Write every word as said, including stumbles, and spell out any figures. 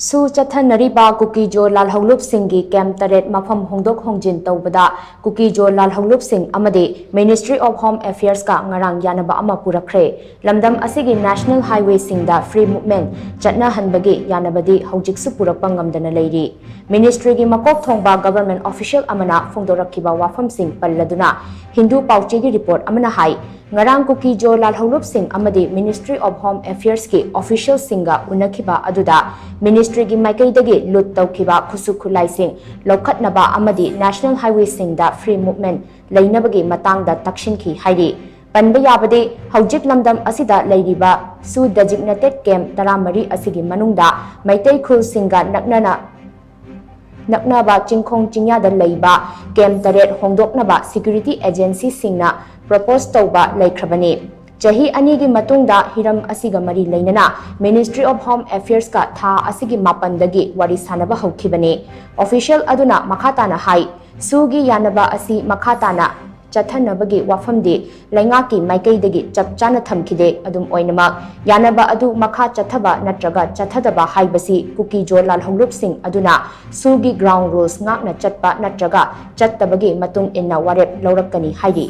ꯁꯨ ꯆꯠꯊꯅꯔꯤꯕ ꯀꯨꯀꯤꯖꯣ ꯂꯥꯜꯍꯧꯂꯨꯞꯁꯤꯡꯒꯤ ꯀꯦꯝꯞ ꯇꯔꯦꯠ ꯃꯐꯝ ꯍꯣꯡꯗꯣꯛ ꯍꯣꯡꯖꯤꯟ ꯇꯧꯕꯗ ꯀꯨꯀꯤꯖꯣ ꯂꯥꯜꯍꯧꯂꯨꯞꯁꯤꯡ ꯑꯃꯗꯤ Ministry of Home Affairsꯀ ꯉꯔꯥꯡ ꯌꯥꯅꯕ ꯑꯃ ꯄꯨꯔꯛꯈ꯭ꯔꯦ꯫ ꯂꯝꯗꯝ ꯑꯁꯤꯒꯤ National Highwayꯁꯤꯡꯗ free movement ꯆꯠꯅꯍꯟꯕꯒꯤ ꯌꯥꯅꯕꯗꯤ ꯍꯧꯖꯤꯛꯁꯨ ꯄꯨꯔꯛꯄ ꯉꯝꯗꯅ ꯂꯩꯔꯤ꯫ Ministryꯒꯤ ꯃꯀꯣꯛ ꯊꯣꯡꯕ government official ꯑꯃꯅ ꯐꯣꯡꯗꯣꯔꯛꯈꯤꯕ ꯋꯥꯐꯝꯁꯤꯡ ꯄꯜꯂꯗꯨꯅ ꯍꯤꯟꯗꯨ ꯄꯥꯎꯆꯦꯒꯤ report ꯑꯃꯅ ꯍꯥꯏ, ꯉꯔꯥꯡ ꯀꯨꯀꯤꯖꯣ ꯂꯥꯜꯍꯧꯂꯨꯞꯁꯤꯡ ꯑꯃꯗꯤ Ministry of Home Affairsꯀꯤ officialꯁꯤꯡꯒ ꯎꯅꯈꯤꯕ ꯑꯗꯨꯗ Ministryꯒꯤ ꯃꯥꯏꯀꯩꯗꯒꯤ ꯂꯨꯠ ꯇꯧꯈꯤꯕ ꯈꯨꯠꯁꯨ ꯈꯨꯠꯂꯥꯏꯁꯤꯡ ꯂꯧꯈꯠꯅꯕ ꯑꯃꯗꯤ National Highwayꯁꯤꯡꯗ free movement ꯂꯩꯅꯕꯒꯤ ꯃꯇꯥꯡꯗ ꯇꯛꯁꯤꯟꯈꯤ ꯍꯥꯏꯔꯤ꯫ ꯄꯟꯕ ꯌꯥꯕꯗꯤ, ꯍꯧꯖꯤꯛ ꯂꯝꯗꯝ ꯑꯁꯤꯗ ꯂꯩꯔꯤꯕ ꯁꯨ designated camp ꯇꯔꯥꯃꯔꯤ ꯑꯁꯤꯒꯤ ꯃꯅꯨꯡꯗ ꯃꯩꯇꯩ ꯈꯨꯜꯁꯤꯡꯒ ꯅꯛꯅꯅ ꯅꯛꯅꯕ ꯆꯤꯡꯈꯣꯡ ꯆꯤꯡꯌꯥꯗ ꯂꯩꯕ camp ꯇꯔꯦꯠ ꯍꯣꯡꯗꯣꯛꯅꯕ security agencyꯁꯤꯡꯅ propose ꯇꯧꯕ ꯂꯩꯈ꯭ꯔꯕꯅꯤ꯫ ꯆꯍꯤ ꯑꯅꯤꯒꯤ ꯃꯇꯨꯡꯗ ꯍꯤꯔꯝ ꯑꯁꯤꯒ ꯃꯔꯤ ꯂꯩꯅꯅ Ministry of Home Affairsꯀ ꯊꯥ ꯑꯁꯤꯒꯤ ꯃꯥꯄꯟꯗꯒꯤ ꯋꯥꯔꯤ ꯁꯥꯅꯕ ꯍꯧꯈꯤꯕꯅꯤ꯫ Official ꯑꯗꯨꯅ ꯃꯈꯥ ꯇꯥꯅ ꯍꯥꯏ, ꯁꯨꯒꯤ ꯌꯥꯅꯕ ꯑꯁꯤ ꯃꯈꯥ ꯇꯥꯅ ꯆꯠꯊꯅꯕꯒꯤ ꯋꯥꯐꯝꯗꯤ ꯂꯩꯉꯥꯛꯀꯤ ꯃꯥꯏꯀꯩꯗꯒꯤ ꯆꯞ ꯆꯥꯅ ꯊꯝꯈꯤꯗꯦ꯫ ꯑꯗꯨꯝ ꯑꯣꯏꯅꯃꯛ, ꯌꯥꯅꯕ ꯑꯗꯨ ꯃꯈꯥ ꯆꯠꯊꯕ ꯅꯠꯇ꯭ꯔꯒ ꯆꯠꯊꯗꯕ ꯍꯥꯏꯕꯁꯤ ꯀꯨꯀꯤꯖꯣ ꯂꯥꯜꯍꯧꯂꯨꯞꯁꯤꯡ ꯑꯗꯨꯅ ꯁꯨꯒꯤ ground rules ꯉꯥꯛꯅ ꯆꯠꯄ ꯅꯠꯇ꯭ꯔꯒ ꯆꯠꯇꯕꯒꯤ ꯃꯇꯨꯡ ꯏꯟꯅ ꯋꯥꯔꯦꯞ ꯂꯧꯔꯛꯀꯅꯤ ꯍꯥꯏꯔꯤ꯫